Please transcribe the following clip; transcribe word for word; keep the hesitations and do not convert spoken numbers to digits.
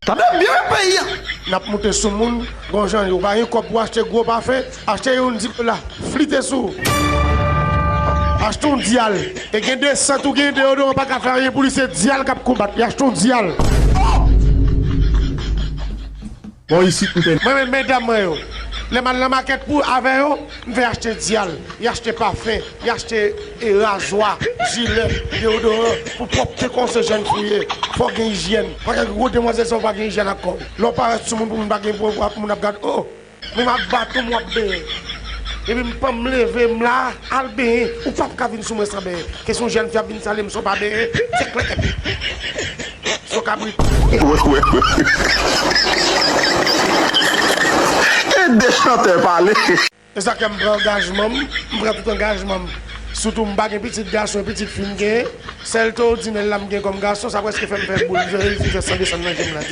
Tande m byen wi peyi a. N ap moute sou moun, gon jan yo pa gen kòb pou achte gwo pafen, achte youn di la, flite sou. Achte yon dyal. E gen de sant ou gen deyodoran pa ka fè anyen pou li, se dyal k ap konbat li. Achte yon dyal. Bon, isit m te. Mwen menm, medam mwen yo, lè m al nan makèt pou avè yo, m fè achte dyal, y achte pafen, y achte e, razwa, jilèt, deyodoran, pou pwòpte kon se jèn fi w ye. Fò w gen ijyèn. Pa gen gwo demwazèl san w pa gen ijyèn ak kò w. Lè w parèt sou moun pou moun pa gen pou moun ap gad, oh, men m ap bat ou, m w ap benyen. Epi m panm leve, m la, al benyen. Ou p ap ka vin sou mwen san benyen. Kesyon jèn fi ap vin salye m san w pa benyen. Se klè. Se yon kabrit. Wè, wè, wè. E de chantè pale. E sa k fè m pran angajman m, m pran tout angajman m. Sitou m pa gen pitit gason, e pitit fi m genyen. Sèl todinèl la m gen kòm gason, sa prèske fè m fè boul, m fè, m fè san desann nan je m la, di